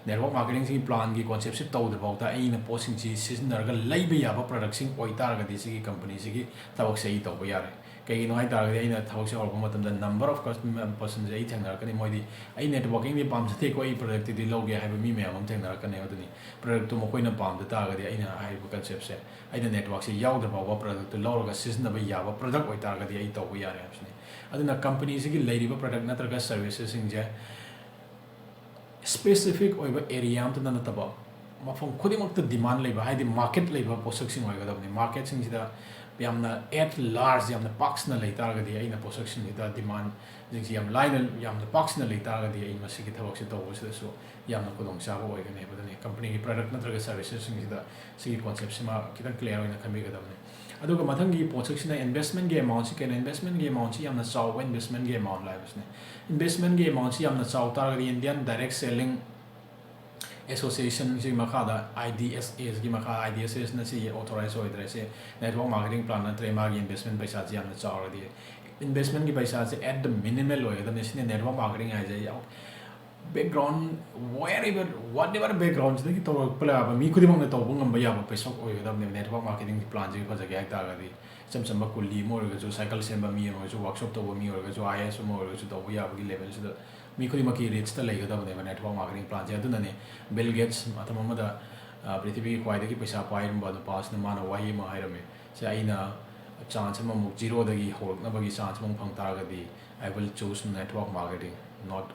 network marketingꯁꯤꯒꯤ planꯒꯤ conceptꯁꯦ ꯇꯧꯗ꯭ꯔ ꯐꯥꯎꯗ ꯑꯩꯅ ꯄꯣꯠꯁꯤꯡꯁꯤ ꯁꯤꯖꯤꯟꯅꯔꯒ ꯂꯩꯕ ꯌꯥꯕ productꯁꯤꯡ ꯑꯣꯏꯇꯥꯔꯒꯗꯤ ꯁꯤꯒꯤ companyꯁꯤꯒꯤ ꯊꯕꯛꯁꯦ ꯑꯩ ꯇꯧꯕ ꯌꯥꯔꯦ꯫ ꯀꯩꯒꯤꯅꯣ ꯍꯥꯏ ꯇꯥꯔꯒꯗꯤ ꯑꯩꯅ ꯊꯕꯛꯁꯦ ꯍꯧꯔꯛꯄ ꯃꯇꯝꯗ number of custom-, personꯁꯦ ꯑꯩ ꯊꯦꯡꯅꯔꯛꯀꯅꯤ꯫ ꯃꯣꯏꯗꯤ "ꯑꯩ networkingꯗꯤ ꯄꯥꯝꯖꯗꯦꯀꯣ, ꯑꯩ productꯇꯨꯗꯤ ꯂꯧꯒꯦ" ꯍꯥꯏꯕ ꯃꯤ ꯃꯌꯥꯝ ꯑꯃ ꯊꯦꯡꯅꯔꯛꯀꯅꯤ꯫ ꯑꯗꯨꯅꯤ productꯇꯨ ꯃꯈꯣꯏꯅ ꯄꯥꯝꯖ ꯇꯥꯔꯒꯗꯤ ꯑꯩꯅ ꯍꯥꯏꯔꯤꯕ conceptꯁꯦ, ꯑꯩꯅ networkꯁꯦ ꯌꯥꯎꯗ꯭ꯔ ꯐꯥꯎꯕ productꯇꯨ ꯂꯧꯔꯒ ꯁꯤꯖꯤꯟꯅꯕ ꯌꯥꯕ product ꯑꯣꯏꯇꯥꯔꯒꯗꯤ ꯑꯩ ꯇꯧꯕ ꯌꯥꯔꯦ ꯍꯥꯏꯕꯁꯤꯅꯤ꯫ ꯑꯗꯨꯅ companyꯁꯤꯒꯤ ꯂꯩꯔꯤꯕ product ꯅꯠꯇ꯭ꯔꯒ servicesꯁꯤꯡꯁꯦ specific ꯑꯣꯏꯕ area ꯑꯃꯇꯗ ꯅꯠꯇꯕ, ꯃꯐꯝ ꯈꯨꯗꯤꯡꯃꯛꯇ demand ꯂꯩꯕ, ꯍꯥꯏꯗꯤ market ꯂꯩꯕ ꯄꯣꯠꯁꯛꯁꯤꯡ ꯑꯣꯏꯒꯗꯕꯅꯤ꯫ Marketꯁꯤꯡꯁꯤꯗ ꯌꯥꯝꯅ at large, ꯌꯥꯝꯅ ꯄꯥꯛꯁꯟꯅ ꯂꯩ ꯇꯥꯔꯒꯗꯤ, ꯑꯩꯅ ꯄꯣꯠꯁꯛꯁꯤꯡꯁꯤꯗ demandꯁꯤꯡꯁꯤ ꯌꯥꯝ ꯂꯥꯏꯅ, ꯌꯥꯝꯅ ꯄꯥꯛꯁꯟꯅ ꯂꯩ ꯇꯥꯔꯒꯗꯤ, ꯑꯩ ꯃꯁꯤꯒꯤ ꯊꯕꯛꯁꯦ ꯇꯧꯕꯁꯤꯗꯁꯨ ꯌꯥꯝꯅ ꯈꯨꯗꯣꯡꯆꯥꯕ ꯑꯣꯏꯒꯅꯤ ꯍꯥꯏꯕꯗꯨꯅꯤ꯫ Companyꯒꯤ product ꯅꯠꯇ꯭ꯔꯒ servicesꯁꯤꯡꯁꯤꯗ ꯁꯤꯒꯤ conceptꯁꯤꯃ ꯈꯤꯇꯪ clear ꯑꯣꯏꯅ ꯈꯟꯕꯤꯒꯗꯕꯅꯤ꯫ ꯑꯗꯨꯒ ꯃꯊꯪꯒꯤ ꯄꯣꯠꯁꯛꯁꯤꯅ investmentꯒꯤ amountꯁꯤ ꯀꯩꯅꯣ? Investmentꯒꯤ amountꯁꯤ ꯌꯥꯝꯅ ꯆꯥꯎꯕ, investmentꯒꯤ amount ꯍꯥꯏꯕꯁꯤꯅꯤ꯫ Investmentꯒꯤ amountꯁꯤ ꯌꯥꯝꯅ ꯆꯥꯎ ꯇꯥꯔꯒꯗꯤ, Indian Direct Selling Associationꯁꯤ ꯃꯈꯥꯗ, IDSAꯒꯤ ꯃꯈꯥ, IDSAꯅ ꯁꯤ authorize ꯑꯣꯏꯗ꯭ꯔꯦ꯫ ꯁꯤ network marketing plan ꯅꯠꯇ꯭ꯔꯦ, ꯃꯥꯒꯤ investment ꯄꯩꯁꯥꯁꯤ ꯌꯥꯝꯅ ꯆꯥꯎꯔꯗꯤ꯫ Investmentꯀꯤ ꯄꯩꯁꯥꯁꯦ at the minimal ꯑꯣꯏꯒꯗꯕꯅꯤ꯫ ꯁꯤꯅ network marketing ꯍꯥꯏꯁꯦ꯫ Background, wherever, whatever backgroundꯁꯤꯗꯒꯤ ꯇꯧꯔꯛꯄ ꯌꯥꯕ, ꯃꯤ ꯈꯨꯗꯤꯡꯃꯛꯅ ꯇꯧꯕ ꯉꯝꯕ ꯌꯥꯕ ꯄꯩꯁꯥ ꯑꯣꯏꯒꯗꯕꯅꯦꯕ, network marketingꯒꯤ planꯁꯤꯒꯤ ꯐꯖꯒꯦ ꯍꯥꯏ ꯇꯥꯔꯒꯗꯤ꯫ ꯏꯆꯝ ꯆꯝꯕ ꯀꯨꯂꯤ ꯑꯃ ꯑꯣꯏꯔꯒꯁꯨ, cycle ꯁꯦꯝꯕ ꯃꯤ ꯑꯣꯏꯔꯒꯁꯨ, workshop ꯇꯧꯕ ꯃꯤ ꯑꯣꯏꯔꯒꯁꯨ, IAS ꯑꯃ ꯑꯣꯏꯔꯒꯁꯨ ꯇꯧꯕ ꯌꯥꯕꯒꯤ levelꯁꯤꯗ ꯃꯤ ꯈꯨꯗꯤꯡꯃꯛꯀꯤ reachꯇ ꯂꯩꯒꯗꯕꯅꯦꯕ network marketing planꯁꯦ꯫ ꯑꯗꯨꯅꯅꯦ Bill Gates ꯃꯇꯝ ꯑꯃꯗ, ꯑ, ꯄ꯭ꯔꯤꯊꯤꯕꯤꯒꯤ ꯈ꯭ꯋꯥꯏꯗꯒꯤ ꯄꯩꯁꯥ ꯄꯥꯏꯔꯝꯕ ꯅꯨꯄꯥꯁꯤꯅ ꯃꯥꯅ ꯋꯥꯍꯩ ꯑꯃ ꯍꯥꯏꯔꯝꯃꯤ꯫ "ꯁꯦ, ꯑꯩꯅ chance ꯑꯃꯃꯨꯛ zeroꯗꯒꯤ ꯍꯧꯔꯛꯅꯕꯒꯤ chance ꯑꯃꯃꯨꯛ ꯐꯪ ꯇꯥꯔꯒꯗꯤ, I will choose network marketing, not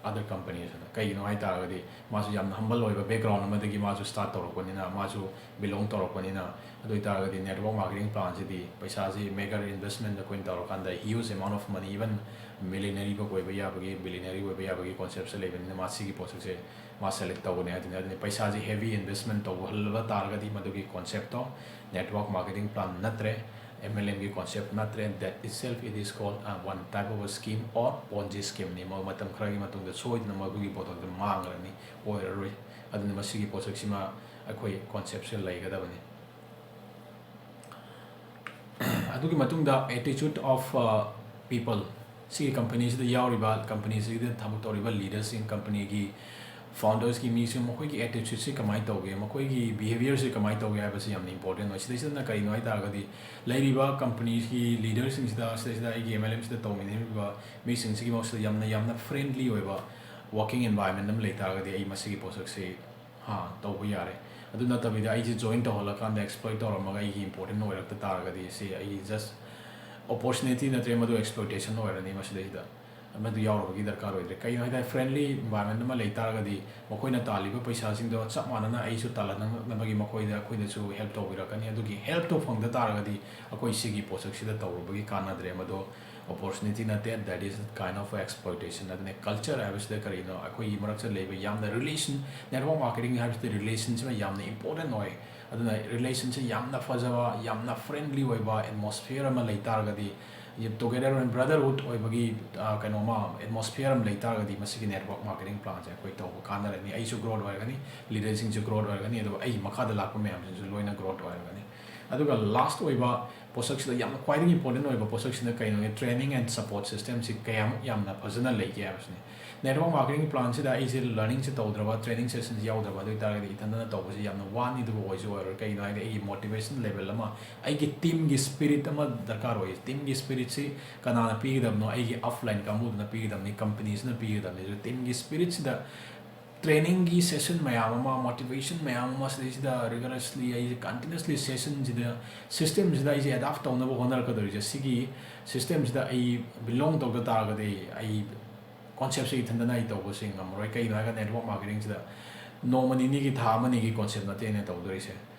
other companies" ꯍꯥꯏꯅ꯫ ꯀꯩꯒꯤꯅꯣ ꯍꯥꯏ ꯇꯥꯔꯒꯗꯤ, ꯃꯥꯁꯨ ꯌꯥꯝꯅ humble ꯑꯣꯏꯕ background ꯑꯃꯗꯒꯤ ꯃꯥꯁꯨ start ꯇꯧꯔꯛꯄꯅꯤꯅ, ꯃꯥꯁꯨ belong ꯇꯧꯔꯛꯄꯅꯤꯅ, ꯑꯗꯨ ꯑꯣꯏꯇꯥꯔꯒꯗꯤ network marketing planꯁꯤꯗꯤ ꯄꯩꯁꯥꯁꯤ mega investment ꯑꯩꯈꯣꯏꯅ ꯇꯧꯔꯀꯥꯟꯗ huge amount of money, even millionaireꯐꯥꯎ ꯑꯣꯏꯕ ꯌꯥꯕꯒꯤ, billionaireꯐꯥꯎ ꯑꯣꯏꯕ ꯌꯥꯕꯒꯤ conceptꯁꯦ ꯂꯩꯕꯅꯤꯅ, ꯃꯥ ꯁꯤꯒꯤ ꯄꯣꯠꯁꯛꯁꯦ ꯃꯥ select ꯇꯧꯒꯅꯤ ꯍꯥꯏꯗꯨꯅꯤ꯫ ꯑꯗꯨꯅ ꯄꯩꯁꯥꯁꯤ heavy investment ꯇꯧꯍꯜꯂꯕ ꯇꯥꯔꯒꯗꯤ, ꯃꯗꯨꯒꯤ conceptꯇꯣ network marketing plan ꯅꯠꯇ꯭ꯔꯦ, MLMꯒꯤ concept ꯅꯠꯇ꯭ꯔꯦ, that itself it is called, uh, one type of a scam or Ponzi scamꯅꯤ꯫ ꯃ-, ꯃꯇꯝ ꯈꯔꯒꯤ ꯃꯇꯨꯡꯗ ꯁꯣꯏꯗꯅ ꯃꯗꯨꯒꯤ ꯄꯣꯠꯊꯣꯛꯇꯨ ꯃꯥꯡꯈ꯭ꯔꯅꯤ, ꯑꯣꯏꯔꯔꯣꯏ꯫ ꯑꯗꯨꯅ ꯃꯁꯤꯒꯤ ꯄꯣꯠꯁꯛꯁꯤꯃ ꯑꯩꯈꯣꯏ conceptꯁꯦ ꯂꯩꯒꯗꯕꯅꯤ꯫ ꯑꯗꯨꯒꯤ ꯃꯇꯨꯡꯗ attitude of, uh, people, ꯁꯤꯒꯤ companyꯁꯤꯗ ꯌꯥꯎꯔꯤꯕ, companyꯁꯤꯗ ꯊꯕꯛ ꯇꯧꯔꯤꯕ leaderꯁꯤꯡ, companyꯒꯤ foundersꯀꯤ ꯃꯤꯁꯤꯡ, ꯃꯈꯣꯏꯒꯤ attitudeꯁꯤ ꯀꯃꯥꯏꯅ ꯇꯧꯒꯦ, ꯃꯈꯣꯏꯒꯤ behaviourꯁꯤ ꯀꯃꯥꯏꯅ ꯇꯧꯒꯦ ꯍꯥꯏꯕꯁꯤ ꯌꯥꯝꯅ important ꯑꯣꯏ꯫ ꯁꯤꯗꯩꯁꯤꯗꯅ ꯀꯔꯤꯅꯣ ꯍꯥꯏ ꯇꯥꯔꯒꯗꯤ, ꯂꯩꯔꯤꯕ companyꯒꯤ leaderꯁꯤꯡꯁꯤꯗ, ꯁꯤꯗꯩꯁꯤꯗ ꯑꯩꯒꯤ MLMꯁꯤꯗ ꯇꯧꯃꯤꯟꯅꯔꯤꯕ ꯃꯤꯁꯤꯡꯁꯤꯒꯤ ꯃꯔꯛꯁꯤꯗ ꯌꯥꯝꯅ, ꯌꯥꯝꯅ friendly ꯑꯣꯏꯕ working environment ꯑꯃ ꯂꯩ ꯇꯥꯔꯒꯗꯤ, ꯑꯩ ꯃꯁꯤꯒꯤ ꯄꯣꯠꯁꯛꯁꯤ, ꯍꯥ, ꯇꯧꯕ ꯌꯥꯔꯦ꯫ ꯑꯗꯨ ꯅꯠꯇꯕꯤꯗ ꯑꯩꯁꯦ join ꯇꯧꯍꯜꯂꯀꯥꯟꯗ exploit ꯇꯧꯔꯝꯃꯒ ꯑꯩꯒꯤ important ꯑꯣꯏꯔꯛꯇ ꯇꯥꯔꯒꯗꯤ, ꯁꯤ ꯑꯩꯒꯤ just opportunity ꯅꯠꯇ꯭ꯔꯦ, ꯃꯗꯨ exploitation ꯑꯣꯏꯔꯅꯤ ꯃꯁꯤꯗꯩꯁꯤꯗ꯫ ꯑꯃꯗꯨ ꯌꯥꯎꯔꯕꯒꯤ ꯗꯔꯀꯥꯔ ꯑꯣꯏꯗ꯭ꯔꯦ꯫ ꯀꯩꯒꯤꯅꯣ ꯍꯥꯏ ꯇꯥꯔꯗꯤ, friendly environment ꯑꯃ ꯂꯩ ꯇꯥꯔꯒꯗꯤ, ꯃꯈꯣꯏꯅ ꯇꯥꯜꯂꯤꯕ ꯄꯩꯁꯥꯁꯤꯡꯗꯣ ꯆꯞ ꯃꯥꯟꯅꯅ ꯑꯩꯁꯨ ꯇꯥꯜꯂꯛꯅꯕꯒꯤ ꯃꯈꯣꯏꯗ, ꯑꯩꯈꯣꯏꯗꯁꯨ help ꯇꯧꯕꯤꯔꯛꯀꯅꯤ꯫ ꯑꯗꯨꯒꯤ help ꯇꯣ ꯐꯪꯗ ꯇꯥꯔꯒꯗꯤ, ꯑꯩꯈꯣꯏ ꯁꯤꯒꯤ ꯄꯣꯠꯁꯛꯁꯤꯗ ꯇꯧꯔꯨꯕꯒꯤ ꯀꯥꯟꯅꯗ꯭ꯔꯦ꯫ ꯃꯗꯣ opportunity ꯅꯠꯇꯦ, that is kind of exploitation꯫ ꯑꯗꯨꯅ culture ꯍꯥꯏꯕꯁꯤꯗ ꯀꯔꯤꯅꯣ? ꯑꯩꯈꯣꯏꯒꯤ ꯃꯔꯛꯇ ꯂꯩꯕ ꯌꯥꯝꯅ relation, network marketing ꯍꯥꯏꯕꯁꯤꯗ relationꯁꯤꯃ ꯌꯥꯝꯅ important ꯑꯣꯏ꯫ ꯑꯗꯨꯅ relationꯁꯤ ꯌꯥꯝꯅ ꯐꯖꯕ, ꯌꯥꯝꯅ friendly ꯑꯣꯏꯕ atmosphere ꯑꯃ ꯂꯩ ꯇꯥꯔꯒꯗꯤ, together ꯑꯣꯏꯅ brotherhood ꯑꯣꯏꯕꯒꯤ, ꯑ, ꯀꯩꯅꯣꯃ atmosphere ꯑꯃ ꯂꯩ ꯇꯥꯔꯒꯗꯤ, ꯃꯁꯤꯒꯤ network marketing planꯁꯦ ꯑꯩꯈꯣꯏ ꯇꯧꯕ ꯀꯥꯟꯅꯔꯅꯤ꯫ ꯑꯩꯁꯨ growth ꯑꯣꯏꯔꯒꯅꯤ, leaderꯁꯤꯡꯁꯨ growth ꯑꯣꯏꯔꯒꯅꯤ, ꯑꯗꯨꯒ ꯑꯩ ꯃꯈꯥꯗ ꯂꯥꯛꯄ ꯃꯌꯥꯝꯁꯤꯡꯁꯨ ꯂꯣꯏꯅ growth ꯑꯣꯏꯔꯒꯅꯤ꯫ ꯑꯗꯨꯒ last ꯑꯣꯏꯕ ꯄꯣꯠꯁꯛꯁꯤꯗ ꯌꯥꯝꯅ ꯈ꯭ꯋꯥꯏꯗꯒꯤ important ꯑꯣꯏꯕ ꯄꯣꯠꯁꯛꯁꯤꯅ ꯀꯩꯅꯣ? Training and support systemꯁꯤ ꯀꯌꯥꯃꯨꯛ ꯌꯥꯝꯅ ꯐꯖꯅ ꯂꯩꯒꯦ ꯍꯥꯏꯕꯁꯤꯅꯤ꯫ Network marketing planꯁꯤꯗ ꯑꯩꯁꯦ learningꯁꯦ ꯇꯧꯗ꯭ꯔꯕ, training sessionꯁꯦ ꯌꯥꯎꯗ꯭ꯔꯕ, ꯑꯗꯨ ꯑꯣꯏ ꯇꯥꯔꯒꯗꯤ ꯏꯊꯟꯗꯅ ꯇꯧꯕꯁꯤ ꯌꯥꯝꯅ ꯋꯥꯅꯤ, ꯑꯗꯨꯕꯨ ꯑꯣꯏꯁꯨ ꯑꯣꯏꯔꯣꯏ꯫ ꯀꯩꯒꯤꯅꯣ ꯍꯥꯏꯗꯤ, ꯑꯩꯒꯤ motivation level ꯑꯃ, ꯑꯩꯒꯤ teamꯒꯤ spirit ꯑꯃ ꯗꯔꯀꯥꯔ ꯑꯣꯏ꯫ Teamꯒꯤ spiritꯁꯤ ꯀꯅꯥꯅ ꯄꯤꯒꯗꯕꯅꯣ? ꯑꯩꯒꯤ upline ꯀꯥꯡꯕꯨꯗꯨꯅ ꯄꯤꯒꯗꯕꯅꯤ, companyꯁꯤꯅ ꯄꯤꯒꯗꯕꯅꯤ꯫ ꯑꯗꯨ teamꯒꯤ spiritꯁꯤꯗ trainingꯒꯤ session ꯃꯌꯥꯝ ꯑꯃ, motivation ꯃꯌꯥꯝ ꯑꯃ, ꯁꯤꯗꯩꯁꯤꯗ rigorously ꯑꯩꯁꯦ continuously sessionꯁꯤꯗ, systemꯁꯤꯗ ꯑꯩꯁꯦ adapt ꯇꯧꯅꯕ ꯍꯣꯠꯅꯔꯛꯀꯗꯧꯔꯤꯁꯦ꯫ ꯁꯤꯒꯤ systemꯁꯤꯗ ꯑꯩ belong ꯇꯧꯗ ꯇꯥꯔꯒꯗꯤ, ꯑꯩ conceptꯁꯦ ꯏꯊꯟꯗꯅ ꯑꯩ ꯇꯧꯕꯁꯦ ꯉꯝꯃꯔꯣꯏ꯫ ꯀꯩꯒꯤꯅꯣ ꯍꯥꯏꯔꯒ, network marketingꯁꯤꯗ ꯅꯣꯡꯃ ꯅꯤꯅꯤꯒꯤ, ꯊꯥ ꯑꯃꯅꯤꯒꯤ concept ꯅꯠꯇꯦ ꯑꯩꯅ ꯇꯧꯗꯣꯔꯤꯁꯦ꯫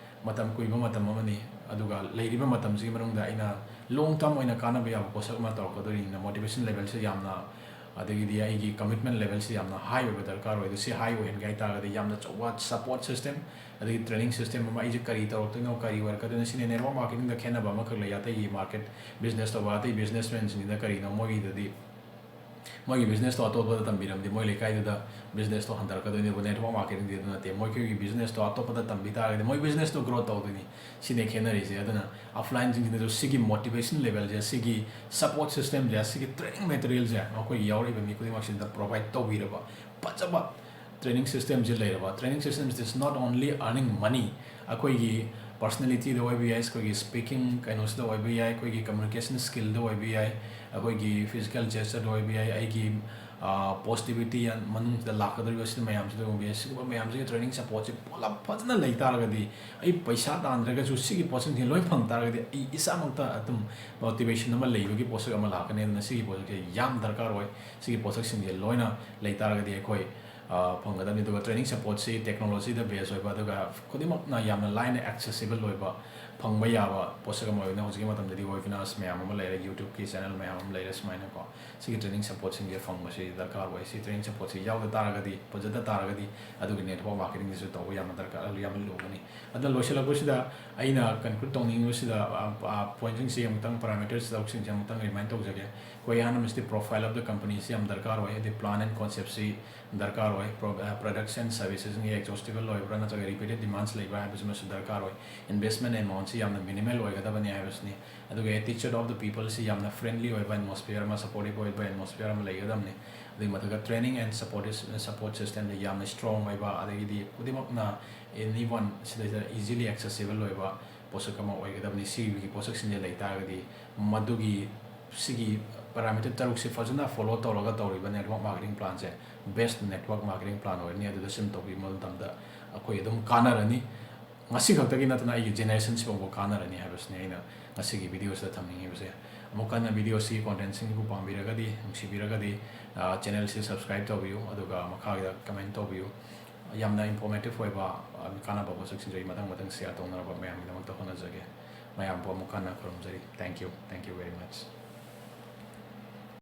ꯃꯇꯝ ꯀꯨꯏꯕ ꯃꯇꯝ ꯑꯃꯅꯤ꯫ ꯑꯗꯨꯒ ꯂꯩꯔꯤꯕ ꯃꯇꯝꯁꯤꯒꯤ ꯃꯅꯨꯡꯗ ꯑꯩꯅ long term ꯑꯣꯏꯅ ꯀꯥꯟꯅꯕ ꯌꯥꯕ ꯄꯣꯠꯁꯛ ꯑꯃ ꯇꯧꯔꯛꯀꯗꯣꯔꯤꯅꯤꯅ, motivation levelꯁꯦ ꯌꯥꯝꯅ, ꯑꯗꯒꯤꯗꯤ ꯑꯩꯒꯤ commitment levelꯁꯤ ꯌꯥꯝꯅ high ꯑꯣꯏꯕ ꯗꯔꯀꯥꯔ ꯑꯣꯏ꯫ ꯑꯗꯨ ꯁꯤ high ꯑꯣꯏꯍꯟꯒꯦ ꯍꯥꯏ ꯇꯥꯔꯒꯗꯤ, ꯌꯥꯝꯅ ꯑꯆꯧꯕ support system, ꯑꯗꯒꯤ training system ꯑꯃ, ꯑꯩꯁꯦ ꯀꯔꯤ ꯇꯧꯔꯛꯇꯣꯏꯅꯣ, ꯀꯔꯤ ꯑꯣꯏꯔꯛꯀꯗꯣꯏꯅꯣ, ꯁꯤꯅꯤ꯫ Network marketingꯗ ꯈꯦꯠꯅꯕ ꯑꯃꯈꯛ ꯂꯩ꯫ ꯑꯇꯩꯒꯤ market business ꯇꯧꯕ, ꯑꯇꯩ businessmanꯁꯤꯡꯁꯤꯅ ꯀꯔꯤꯅꯣ, ꯃꯣꯏꯒꯤꯗꯗꯤ ꯃꯣꯏꯒꯤ businessꯇꯣ ꯑꯇꯣꯞꯄꯗ ꯇꯝꯕꯤꯔꯝꯗꯤ, ꯃꯣꯏ ꯂꯩꯀꯥꯏꯗꯨꯗ businessꯇꯣ ꯍꯟꯊꯔꯛꯀꯗꯣꯏꯅꯦꯕ꯫ Network marketingꯗꯤ ꯑꯗꯨ ꯅꯠꯇꯦ꯫ ꯃꯣꯏꯒꯤ businessꯇꯣ ꯑꯇꯣꯞꯄꯗ ꯇꯝꯕꯤ ꯇꯥꯔꯒꯗꯤ, ꯃꯣꯏ businessꯇꯣ growth ꯇꯧꯗꯣꯏꯅꯤ꯫ ꯁꯤꯅꯦ ꯈꯦꯠꯅꯔꯤꯁꯦ꯫ ꯑꯗꯨꯅ offlineꯁꯤꯡꯁꯤꯅꯁꯨ ꯁꯤꯒꯤ motivation levelꯁꯦ, ꯁꯤꯒꯤ support systemꯁꯦ, ꯁꯤꯒꯤ training materialꯁꯦ ꯑꯩꯈꯣꯏꯒꯤ ꯌꯥꯎꯔꯛꯏꯕ ꯃꯤ ꯈꯨꯗꯤꯡꯃꯛꯁꯤꯗ provide ꯇꯧꯕꯤꯔꯕ, ꯐꯖꯕ training systemꯁꯦ ꯂꯩꯔꯕ, training system is not only earning money, ꯑꯩꯈꯣꯏꯒꯤ personalityꯗ ꯑꯣꯏꯕ ꯌꯥꯏ, ꯑꯩꯈꯣꯏꯒꯤ speaking ꯀꯩꯅꯣꯁꯤꯗ ꯑꯣꯏꯕ ꯌꯥꯏ, ꯑꯩꯈꯣꯏꯒꯤ communication skillꯗ ꯑꯣꯏꯕ ꯌꯥꯏ, ꯑꯩꯈꯣꯏꯒꯤ physical gestureꯗ ꯑꯣꯏꯕ ꯌꯥꯏ, ꯑꯩꯒꯤ ꯄꯣꯖꯤꯇꯤꯕꯤꯇꯤ ꯃꯅꯨꯡꯁꯤꯗ ꯂꯥꯛꯀꯗꯧꯔꯤꯕ ꯁꯤꯅ ꯃꯌꯥꯝꯁꯤꯗ ꯎꯕꯤ꯫ ꯁꯤꯒꯨꯝꯕ ꯃꯌꯥꯝꯁꯤꯒꯤ ꯇ꯭ꯔꯦꯅꯤꯡ ꯁꯄꯣꯔꯠꯁꯤ ꯄꯨꯂꯞ ꯐꯖꯅ ꯂꯩ ꯇꯥꯔꯒꯗꯤ, ꯑꯩ ꯄꯩꯁꯥ ꯇꯥꯟꯗ꯭ꯔꯒꯁꯨ ꯁꯤꯒꯤ ꯄꯣꯠꯁꯤꯡꯁꯤ ꯂꯣꯏ ꯐꯪ ꯇꯥꯔꯒꯗꯤ, ꯑꯩ ꯏꯁꯥꯃꯛꯇ ꯑꯗꯨꯝ ꯃꯣꯇꯤꯚꯦꯁꯟ ꯑꯃ ꯂꯩꯕꯒꯤ ꯄꯣꯠꯁꯛ ꯑꯃ ꯂꯥꯛꯀꯅꯤ꯫ ꯑꯗꯨꯅ ꯁꯤꯒꯤ ꯄꯣꯠꯁꯛꯁꯦ ꯌꯥꯝ ꯗꯔꯀꯥꯔ ꯑꯣꯏ꯫ ꯁꯤꯒꯤ ꯄꯣꯠꯁꯛꯁꯤꯡꯁꯦ ꯂꯣꯏꯅ ꯂꯩ ꯇꯥꯔꯒꯗꯤ ꯑꯩꯈꯣꯏ ꯐꯪꯒꯗꯕꯅꯤ꯫ ꯑꯗꯨꯒ ꯇ꯭ꯔꯦꯅꯤꯡ ꯁꯄꯣꯔꯠꯁꯤ ꯇꯦꯛꯅꯣꯂꯣꯖꯤꯗ ꯕꯦꯁ ꯑꯣꯏꯕ, ꯑꯗꯨꯒ ꯈꯨꯗꯤꯡꯃꯛꯅ ꯌꯥꯝꯅ ꯂꯥꯏꯅ ꯑꯦꯛꯁꯦꯁꯤꯕꯜ ꯑꯣꯏꯕ, ꯐꯪꯕ ꯌꯥꯕ ꯄꯣꯠꯁꯛ ꯑꯃ ꯑꯣꯏꯕꯅ ꯍꯧꯖꯤꯛꯀꯤ ꯃꯇꯝꯗꯗꯤ ꯋꯦꯕꯤꯅꯥꯔꯁ ꯃꯌꯥꯝ ꯑꯃ ꯂꯩꯔꯦ, ꯌꯨꯇ꯭ꯌꯨꯕꯀꯤ ꯆꯦꯅꯦꯜ ꯃꯌꯥꯝ ꯑꯃ ꯂꯩꯔꯦ꯫ ꯁꯨꯃꯥꯏꯅꯀꯣ ꯁꯤꯒꯤ ꯇ꯭ꯔꯦꯅꯤꯡ ꯁꯄꯣꯔꯠꯁꯤꯡꯁꯦ ꯐꯪꯕꯁꯤ ꯗꯔꯀꯥꯔ ꯑꯣꯏ꯫ ꯁꯤ ꯇ꯭ꯔꯦꯅꯤꯡ ꯁꯄꯣꯔꯠꯁꯤ ꯌꯥꯎꯗ ꯇꯥꯔꯒꯗꯤ, ꯐꯖꯗ ꯇꯥꯔꯒꯗꯤ, ꯑꯗꯨꯒꯤ ꯅꯦꯠꯋꯥꯔꯛ ꯃꯥꯔꯀꯦꯇꯤꯡꯁꯤꯁꯨ ꯇꯧꯕ ꯌꯥꯝꯅ ꯗꯔꯀꯥꯔ, ꯌꯥꯝꯅ ꯂꯨꯒꯅꯤ꯫ ꯑꯗꯨꯅ ꯂꯣꯏꯁꯤꯜꯂꯛꯄꯁꯤꯗ ꯑꯩꯅ ꯀꯟꯀ꯭ꯂꯨꯗ ꯇꯧꯅꯤꯡꯕꯁꯤꯗ ꯄꯣꯏꯟꯁꯤꯡꯁꯤ ꯑꯃꯨꯛꯇꯪ, ꯄꯦꯔꯥꯃꯤꯇꯔꯁ ꯇꯔꯨꯛꯁꯤꯡꯁꯤ ꯑꯃꯨꯛꯇꯪ ꯔꯤꯃꯥꯏꯟ ꯇꯧꯖꯒꯦ꯫ ꯑꯩꯈꯣꯏ ꯑꯍꯥꯟꯕꯁꯤꯗꯤ ꯄ꯭ꯔꯣꯐꯥꯏꯜ ꯑꯣꯐ ꯗ ꯀꯝꯄꯅꯤꯁꯤ ꯌꯥꯝ ꯗꯔꯀꯥꯔ ꯑꯣꯏ, ꯍꯥꯏꯗꯤ ꯄ꯭ꯂꯥꯟ ꯑꯦꯟ ꯀꯣꯟꯁꯦꯞꯁꯤ ꯗꯔꯀꯥꯔ ꯑꯣꯏ꯫ ꯄ꯭ꯔꯣ-, ꯑ, ꯄ꯭ꯔꯗꯛꯁ ꯑꯦꯟ ꯁꯔꯚꯤꯁꯦꯁꯁꯤꯡꯒꯤ ꯑꯦꯛꯖꯣꯁꯇꯤꯕꯜ ꯑꯣꯏꯕ꯭ꯔꯥ ꯅꯠꯇ꯭ꯔꯒ ꯔꯤꯄꯤꯇꯦꯠ ꯗꯤꯃꯥꯟꯁ ꯂꯩꯕ꯭ꯔꯥ ꯍꯥꯏꯕꯁꯤꯃꯁꯨ ꯗꯔꯀꯥꯔ ꯑꯣꯏ꯫ ꯏꯟꯚꯦꯁꯃꯦꯟ ꯑꯦꯃꯥꯎꯟꯁꯤ ꯌꯥꯝꯅ ꯃꯤꯅꯤꯃꯦꯜ ꯑꯣꯏꯒꯗꯕꯅꯤ ꯍꯥꯏꯕꯁꯤꯅꯤ꯫ ꯑꯗꯨꯒ attitude of the people ꯁꯤ ꯌꯥꯝꯅ ꯐ꯭ꯔꯦꯟꯂꯤ ꯑꯣꯏꯕ, ꯑꯦꯠꯃꯣꯁꯐꯤꯌꯔ ꯑꯃ, ꯁꯄꯣꯔꯇꯤꯞ ꯑꯣꯏꯕ ꯑꯦꯠꯃꯣꯁꯐꯤꯌꯔ ꯑꯃ ꯂꯩꯒꯗꯕꯅꯤ꯫ ꯑꯗꯨꯒꯤ ꯃꯊꯛꯇ training and support, support system ꯗ ꯌꯥꯝꯅ ꯁ꯭ꯇꯔꯣꯡ ꯑꯣꯏꯕ, ꯑꯗꯒꯤꯗꯤ ꯈꯨꯗꯤꯡꯃꯛꯅ, anyone ꯁꯤꯗꯩꯗ ꯏꯖꯤꯂꯤ ꯑꯦꯛꯁꯦꯁꯤꯕꯜ ꯑꯣꯏꯕ ꯄꯣꯠꯁꯛ ꯑꯃ ꯑꯣꯏꯒꯗꯕꯅꯤ꯫ ꯁꯤꯒꯤ ꯄꯣꯠꯁꯛꯁꯤꯡꯁꯦ ꯂꯩ ꯇꯥꯔꯒꯗꯤ, ꯃꯗꯨꯒꯤ, ꯁꯤꯒꯤ ꯄꯦꯔꯥꯃꯤꯇꯔ ꯇꯔꯨꯛꯁꯤ ꯐꯖꯅ ꯐꯣꯂꯣ ꯇꯧꯔꯒ ꯇꯧꯔꯤꯕ ꯅꯦꯠꯋꯥꯔꯛ ꯃꯥꯔꯀꯦꯇꯤꯡ ꯄ꯭ꯂꯥꯟꯁꯦ ꯕꯦꯁ ꯅꯦꯠꯋꯥꯔꯛ ꯃꯥꯔꯀꯦꯇꯤꯡ ꯄ꯭ꯂꯥꯟ ꯑꯣꯏꯔꯅꯤ꯫ ꯑꯗꯨꯗ ꯁꯨꯝ ꯇꯧꯕꯤꯕ ꯃꯇꯝꯗ ꯑꯩꯈꯣꯏ ꯑꯗꯨꯝ ꯀꯥꯟꯅꯔꯅꯤ꯫ ꯉꯁꯤ ꯈꯛꯇꯒꯤ ꯅꯠꯇꯅ ꯑꯩꯒꯤ ꯖꯦꯅꯦꯔꯦꯁꯟꯁꯤꯐꯥꯎꯕ ꯀꯥꯟꯅꯔꯅꯤ ꯍꯥꯏꯕꯁꯤꯅꯤ ꯑꯩꯅ ꯉꯁꯤꯒꯤ ꯚꯤꯗꯤꯑꯣꯁꯤꯗ ꯊꯝꯅꯤꯡꯉꯤꯕꯁꯦ꯫ ꯑꯃꯨꯛ ꯍꯟꯅ ꯚꯤꯗꯤꯑꯣꯁꯤꯒꯤ ꯀꯣꯟꯇꯦꯟꯁꯤꯡꯁꯤꯕꯨ ꯄꯥꯝꯕꯤꯔꯒꯗꯤ, ꯅꯨꯡꯁꯤꯕꯤꯔꯒꯗꯤ, ꯑ, ꯆꯦꯅꯦꯜꯁꯤ ꯁꯕꯁꯀ꯭ꯔꯥꯏꯕ ꯇꯧꯕꯤꯌꯨ, ꯑꯗꯨꯒ ꯃꯈꯥꯒꯤꯗ ꯀꯃꯦꯟ ꯇꯧꯕꯤꯌꯨ꯫ ꯌꯥꯝꯅ ꯏꯟꯐꯣꯔꯃꯦꯇꯤꯚ ꯑꯣꯏꯕ, ꯑ, ꯀꯥꯟꯅꯕ ꯄꯣꯠꯁꯛꯁꯤꯡꯁꯨ ꯑꯩ ꯃꯊꯪ ꯃꯊꯪ ꯁꯤꯌꯥꯔ ꯇꯧꯅꯅꯕ ꯃꯌꯥꯝꯒꯤꯗꯃꯛꯇ ꯍꯣꯠꯅꯖꯒꯦ꯫ ꯃꯌꯥꯝꯕꯨ ꯑꯃꯨꯛ ꯍꯟꯅ ꯈꯨꯔꯨꯝꯖꯔꯤ꯫ Thank you, thank you very much꯫